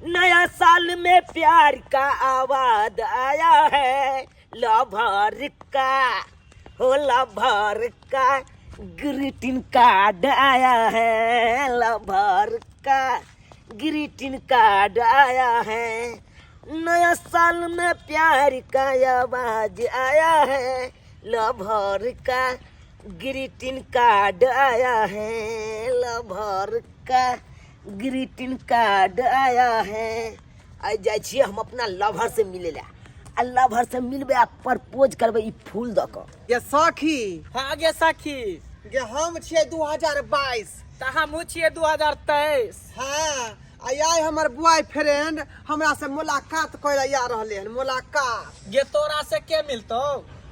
नया साल में प्यार का आवाज आया है, लभर का हो लभर का ग्रीटिंग कार्ड आया है, लभर का ग्रीटिंग कार्ड आया है। नया साल में प्यार का आवाज आया है, लभर का ग्रीटिंग कार्ड आया है, लभर का ग्रीटिंग कार्ड आया है। आइ जाइ छियै हम अपना लभर से मिले ला, आ लभर से मिलबै आ प्रपोज करबै ई फूल दऽ कऽ। गे सखी। हाँ गे सखी। गे हम छियै 2022। तऽ हमहूँ छियै 2023। हाँ, आ आइ हमर बॉय फ्रेंड हमरा से मुलाकात करे ला आ रहले हन, मुलाकात। गे तोरा से के मिलतौ,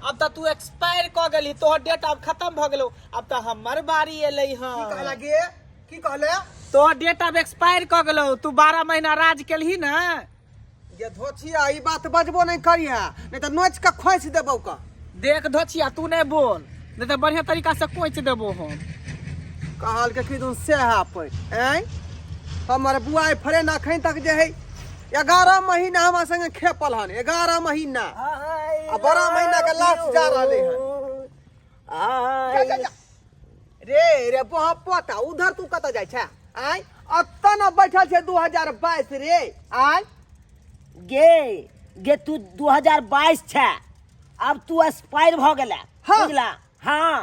अब तऽ तू एक्सपायर कऽ गेलही, तोहर डेट आब खत्म भऽ गेलौ, अब तऽ हमर बारी एलै हन। की कहला गे, की कहले? तोहर डेट आब एक्सपायर कऽ गेलौ, तू 12 महीना राज केलही ने। गे धोछिया, ई बात बजबो नहीं करिहे, नहीं तऽ नोच के खोसि देबौ का। देख धोछिया, तू नहीं बोल, नहीं तऽ बढ़िया तरीका से कोच देबो हम। कहल के किदुन से है पे ऐं हमर बुआई फ्रेंड अखन तक जे है 11 महीना हमरा संगे खेपल हन, 11 महीना, आ 12 महीना के लास्ट जा रहले हन। जा, जा, जा। रे रे बोहा पोता, उधर तू कतऽ जाइ छै? आँय, अतऽ न बैठल छै 2022 रे। आँय गे गे तू 2022 छै, अब तू एक्सपायर भऽ गेला। हाँ। बुझला? हाँ,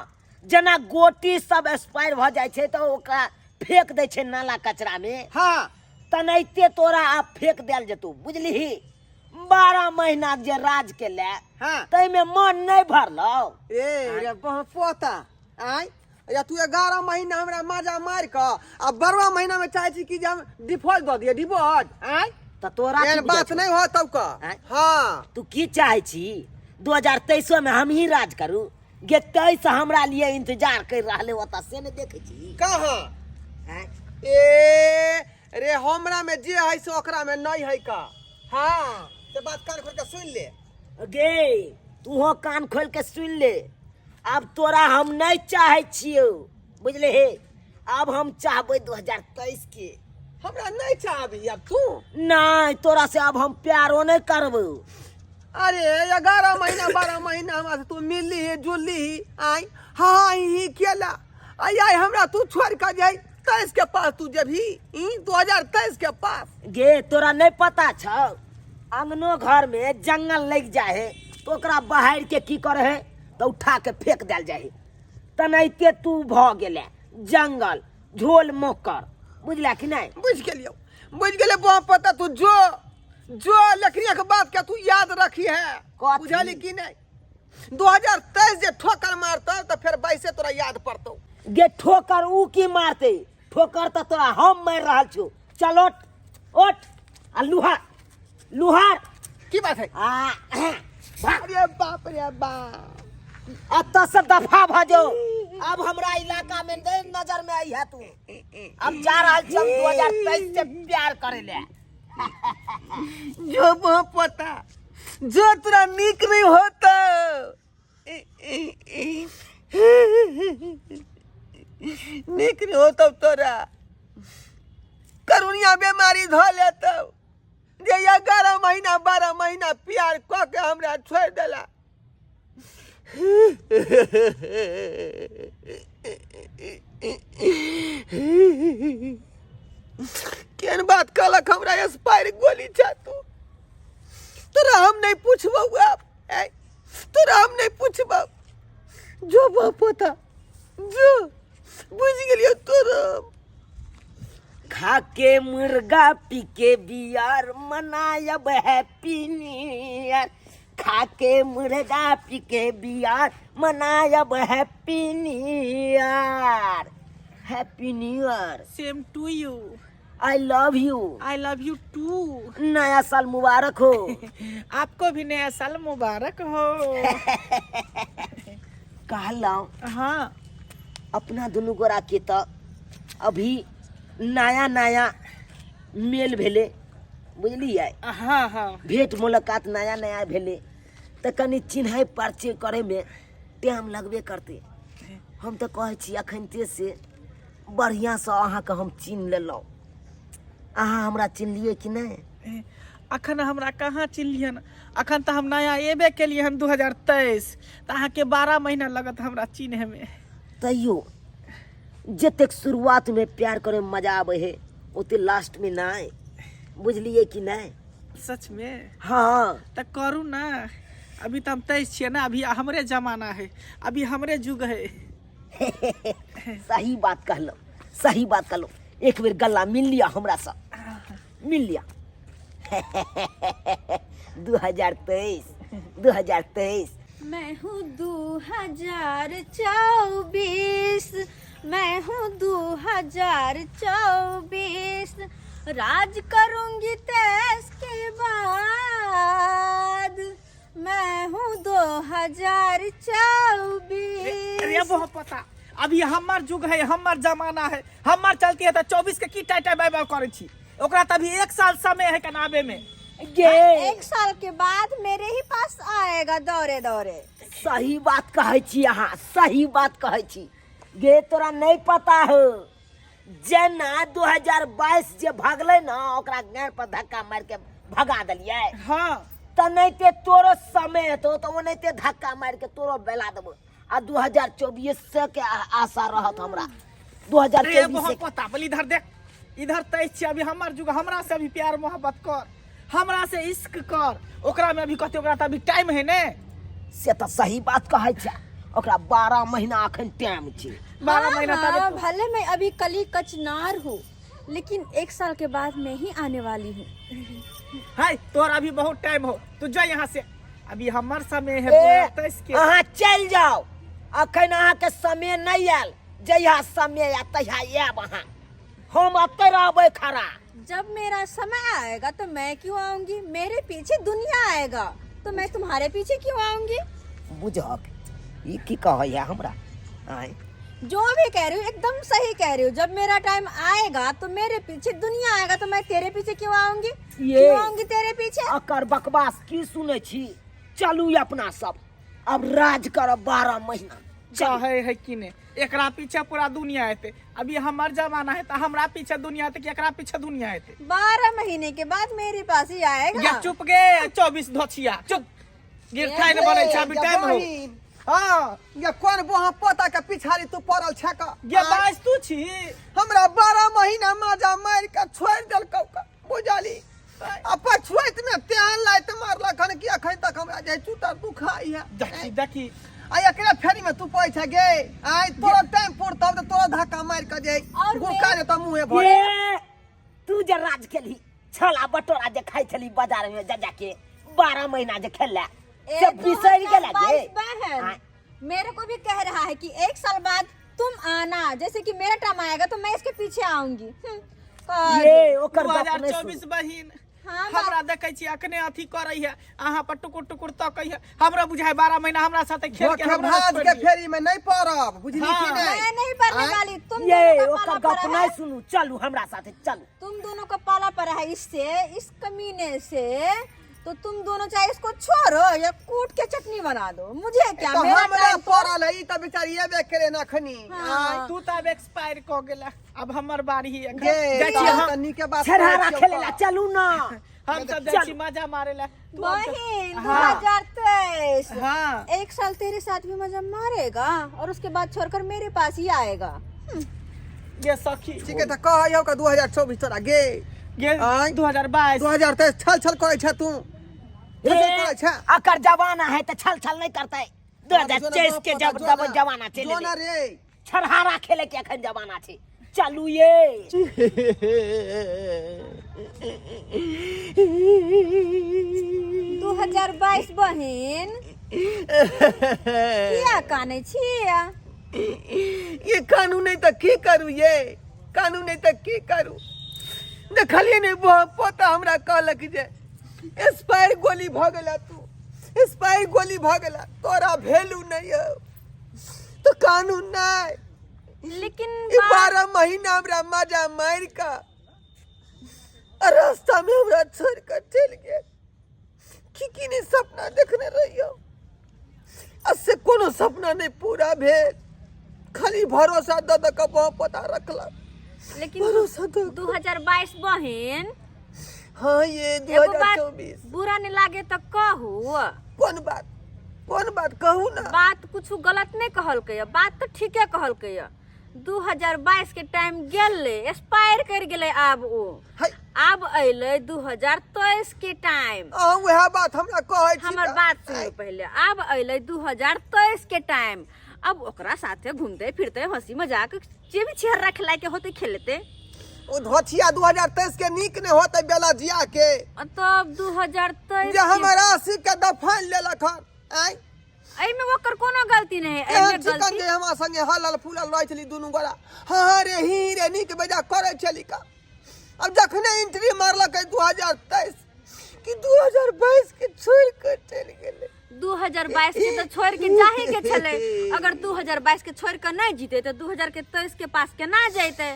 जेना गोटी सब एक्सपायर भऽ जाइ छै तऽ ओकरा फेंक दै छै नाला कचरा में। हाँ। तेनाहिते तोरा आब फेंक देल जेतौ, बुझलिही? 12 महीना जे राज के ले, हाँ। ताहिमे मन नहि भरलौ। ए रे बह पोता, आँय या तू 11 महीना हमरा माजा मारि कऽ आ 12 महीना में चाहे छी कि जे हम डिफॉल्ट दऽ दिअ, डिफॉल्ट। आँय तऽ तोरा की एहन बुझाइ बात छौ? नहि होतौ कऽ। आँय? हाँ। तू की चाहै छी 2023 में हम ही राज करू? गे 23 हमरा लिए इंतजार कर रहले ओतऽ, से नहि देखै छी? कहाँ? आँय? ए रे हमरा में जे है से ओकरा में नहीं है का। हाँ से बात कान खोल के सुन ले। गे तूहो कान खोल के सुन ले, अब तोरा हम नहीं चाहे छियौ, बुझले हे? अब हम चाहबै 2023 के। हमरा नहीं चाहबी अब तू? नहीं, तोरा से अब हम प्यारो नहीं करबो। अरे 11 महीना 12 महीना हमरा से तू मिलली ही जुलली ही, आय हाँ ही केला, आई आई हमरा तू छोड़ के जाई 23 के पास तू जेबही, ई 2023 के पास। गे तोरा नहीं पता छौ, अंगनो घर में जंगल लग जाए है तो ओकरा बाहर के की करे है तो उठा के फेंक देल जाए है, तेनाहिते तू भ गेले जंगल झोल मोकर, बुझला कि नहीं? बुझ गेलियौ, बुझ गेलियौ बा पता। तू जो जो लकड़िया के बात के तू याद रखी है, कथी? बुझली कि नहीं? 2023 जे ठोकर मारतौ तो फिर 22 तोरा याद पड़तौ। गे ठोकर ऊ की मारते, ठोकर तो तोरा हम मार रहल छौ। चल उठ उठ आ लुहार लुहार। की बात है? आ, भाग। अरे बाप रे बाप, एतऽ से दफा भऽ जो, अब हमरा इलाका में नहीं नजर में आई है तू। अब जा रहल छी हम 2023 से प्यार करे ले। जो बा पता, जो तोरा नीक नहीं होता, नीक नहीं होता तोरा, करुणिया बीमारी धऽ लेतौ जे 11 महीना 12 महीना प्यार कऽ के हमरा छोड़ि देला। केहन बात कहलक हमरा स्पायर गोली छा तू, तोरा हम नहीं पूछबौ आब, ऐ, तोरा हम नहीं पूछबौ। जो बाप होता जो, बुझ गेलियौ तोरा। खा के मुर्गा पी के बियर मनायब हैप्पी न्यू ईयर, खा के मुर्गा पी के beer मनायब happy new year, happy new year. Same to you. I love you. I love you too. नया साल मुबारक हो। आपको भी नया साल मुबारक हो। कहलहुँ हाँ। अपना दुनू गोरा के तऽ अभी नया नया मेल भेलै, बुझलियै? हाँ हाँ। भेंट मुलाकात नया नया भेलै तऽ कनि चिन्है परिचय करैमे टाइम लगबे करतै। हम तऽ कहै छी अखनते से बढ़िआँसँ अहाँके हम चिन्ह लेलहुँ, अहाँ हमरा चिन्हलियै कि नहि? ए, अखन हमरा कहाँ चिन्हलियन? अखन तऽ हम नया एबे केलियै हन 2023, तऽ अहाँके 12 महीना लगत हमरा चिन्हमे। तैयो जतेक शुरुआतमे प्यार करैमे मजा आबै है ओते लास्टमे नहि, बुझलियै कि नहि? सच में? हाँ। तऽ करू ना, अभी तऽ हम 23 छियै ना, अभी हमरे जमाना है, अभी हमरे युग है। सही बात कहलहुँ, सही बात कहलहुँ। एक बेर गला मिल लिया हमरा से, मिल लिया। 2023, 2023। मैं हूँ 2024, मैं हूँ 2024, राज करूंगी 23 के बाद, मैं हूँ 2024। अरे बहुत पता, अभी हमर युग है, हमर जमाना है, हमर चलती है। तऽ 24 के की टाइ टाइ बाय बाय करै छी? ओकरा तऽ अभी 1 साल समय है कनाबे में। गे 1 साल के बाद मेरे ही पास आएगा दौड़े दौड़े। सही बात कहै छी अहाँ, सही बात कहै छी। गे तोरा नहीं पता हो, जेना 2022 जे भगलै ना, ओकरा गाँड़ पर धक्का मारि के भगा देलियै। हाँ। तऽ नहीं ते तोरो समय हेतौ तऽ ओनाहिते धक्का मारि के तोरो बेला देबौ। आ 2024 से के आशा रहत हमरा। दू हजार अरे चौबीस बहुत से। पता बोली, इधर देख, इधर 23 छी, अभी हमर जुग, हमरा से अभी प्यार मोहब्बत कर, हमरा से इश्क कर। ओकरा में अभी कहते, ओकरा तऽ अभी टाइम है ने। से तऽ सही बात कहै छै, ओकरा 12 महीना अखन टाइम छै। 12 हाँ, महीना हाँ, तब भले मैं अभी कली कचनार हूँ, लेकिन 1 साल के बाद मैं ही आने वाली हूँ। हाय, तोहर अभी बहुत टाइम हो, तू जा यहाँ से, अभी हमर समय है ए, 2023 के। अहाँ चलि जाउ, अखन अहाँके समय नहि आयल, जहिया समय आयत तहिया आयब अहाँ, हम एतऽ रहबै खड़ा। जब मेरा समय आएगा तो मैं क्यों आऊंगी? मेरे पीछे दुनिया आएगा तो मैं तुम्हारे पीछे क्यों आऊंगी? बुझक ई की कहैया हमरा? आँय, जो भी कह रही हूँ एकदम सही कह रही हूँ। जब मेरा टाइम आएगा तो मेरे पीछे दुनिया आएगा, तो मैं तेरे पीछे क्यों आऊंगी? ये क्यों आऊंगी तेरे पीछे? अकर बकवास की सुनै छी? चलू अपना सब अब राज करब 12 महीना। चाहे है कि नहीं, एकरा पीछे पूरा दुनिया एते। अभी हमर जमाना है तो हमरा पीछे दुनिया एते कि एकरा पीछे दुनिया एते? 12 महीने के बाद मेरे पास ही आएगा। या चुप गे 24 धोछिया, चुप गिरथाई ने बनै छै, अभी टाइम हो। बहिन। हाँ। ये कोन बोहा पोता के पिछाड़ी तू पड़ल छै का? गे 22 तू छी। हमरा 12 महीना माजा मारि के छोड़ि देलकौ का, बुझली? आ पछुआइत में तेहन लाइत मारलक हन कि अखन तक हमरा जे चूटर दुखाइ है। देखी देखी। आ एकरे फेरी में तू पड़ै छै गे। आइ तोरा टाइम पुर तब तऽ तोरा धक्का मारि के जे और गुका जेतौ मुँहे भर। ये तू जे राज केलही, छोला भटोरा जे खाइ छली बाजार में जा जाके 12 महीना जे खेला ए, से बिसरि गेला गे। 2022 बहन हाँ। मेरे को भी कह रहा है कि 1 साल बाद तुम आना, जैसे कि मेरा टाइम आएगा तो मैं इसके पीछे आऊंगी। ये ओकर दू गप हजार नहि चौबीस सुन। बहिन। हाँ, हमरा देखै छी अखने अथी करै है, अहाँ पर टुकुर टुकुर तकै है, हमरा बुझाय 12 महीना हमरा साथे खेल के हमरा धोखेबाज छोड़ि के दिए। फेरी में नहीं पड़ब, बुझली कि हाँ। नहीं? मैं नहीं पड़ने आँय? वाली, तुम ये दोनों का ओकर पाला गप पड़ा नहीं है। सुनू, चलू हमरा साथे चलू। तुम दोनों का पाला पड़ा है इससे, इस कमीने से, तो तुम दोनों चाहे इसको छोड़ो या कूट के चटनी बना दो, मुझे क्या, तो मेरा हमरा टाइम तो- पड़ल है, ई तऽ बेचारी एबे केले न अखनी। हाँ। तू तऽ अब एक्सपायर कऽ गेला, अब हमर बारी है एखन। गे, जाइ छी तहन हम तऽ नीके बात छेरहारा कहै छियौ खेले ला तऽ। चलू ना। हम सब जाइ छी मजा मारे ला। तू अब चल। बहन, हाँ। 2023। हाँ। 1 साल तेरे साथ भी मजा मारेगा और उसके बाद छोड़कर मेरे पास ही आएगा। गे सखी। ठीक है तऽ कहै हौ का 2024 तोरा गे। गे आँय? 2022। 2023 छल छल करै छै तू। छल छल करै छै। अकर जमाना है तऽ छल छल नहीं करतै। 2023 के जब जब जमाना चलि जो ना एलै। रे। छरहारा खेले के अखन जमाना छै। चलू ये। 2022 बहिन, किया कानै छियै? ये कानून नहीं तऽ की करू, ये कानून नहीं तऽ की करू? देखलियै ने पोता हमरा कहलक जे एक्सपायर गोली भऽ गेला तू, एक्सपायर गोली भऽ गेला, तोरा वैल्यू नहीं हो, तो कानून नहीं। लेकिन ई 12 महीना हमरा मजा मारि कऽ आ रास्ता में हमरा छोड़ कऽ चलि गेल। की की नहीं सपना देखने रहियो, आ से कोनो सपना नहीं पूरा भेल, खाली भरोसा दऽ दऽ कऽ बहुत पता रखलक। लेकिन भरोसा दो 2022 बहिन, हाँ ये दू एगो हजार बात चौबीस बुरा नहीं लागे तो कहू। कोन बात, कोन बात कहू ना। बात कुछ गलत नहीं कहलकै, बात तो ठीके कहलकै। 2022 के टाइम गेलै, एक्सपायर कर गेलै। आब ओ है आब अयलै 2023 के टाइम। अहाँ वएह बात हमरा कहै छी हमर तऽ- बात सुनू पहिले। आब अयलै 2023 के टाइम, अब ओकरा साथे घूमते फिरते हंसी मजाक जे भी छेहरा खेलाय के होते खेलते। ओ धोथिया 2023 के नीक नहि होतै बेला जिया के। आ तब 2023 जे हमर आशिक के दफान लेलक हन आँय। एहिमे ओकर कोनो गलती नहीं है, एहिमे एहन चिकन गलती जे हमरा संगे हलल फूलल रहै छली दुनू गोरा, हाँ हाँ रे ही रे नीक बेजा करै छली का। अब जखने एंट्री मारलकै 2023 कि 2022 के छोड़ि कऽ चलि गेलै। 2022 के तो छोड़ के जाहे के छलै। अगर 2022 के छोड़ के नहीं जीते तो 2023 के पास केना जैते?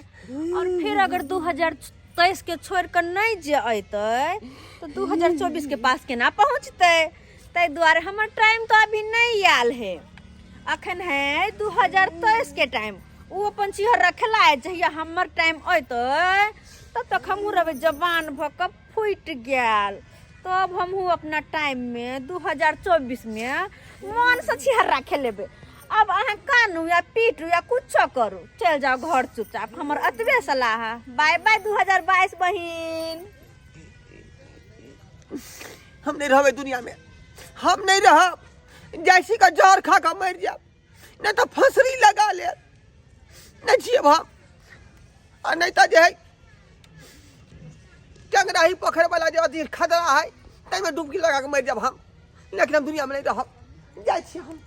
और फिर अगर 2023 के छोड़ के नहीं जे अयतै तो 2024 के पास केना पहुँचतै? ताहि दुआरे हमर टाइम तो अभी नहीं आयल है, अखन है 2023 के टाइम। ओ अपन चिहर रखला है, जहिया हमर टाइम अयतै तब तक हमहूँ रहबै जवान भऽ कऽ फूटि गेल, तब हमहूँ अपना टाइम में 2024 में मन से छिहर्रा खेलेबै। अब अहाँ कानू या पीटू या कुछो करू, चलि जाउ घर चुपचाप, हमर एतबे सलाह है। बाय बाय 2022 बहिन। हम नहीं रहबै दुनिया में, हम नहीं रहब, जैसी का जहर खा कऽ मरि जायब, नहीं तो फसरी लगा लेब, नहीं जियब हम। आ नहीं तो जे है टंगराही पोखरि वाला जे अथी खदरा है ताहिमे डुबकी लगा कऽ मरि जायब हम, लेकिन हम दुनिया में नहीं रहब, जाइ छी हम।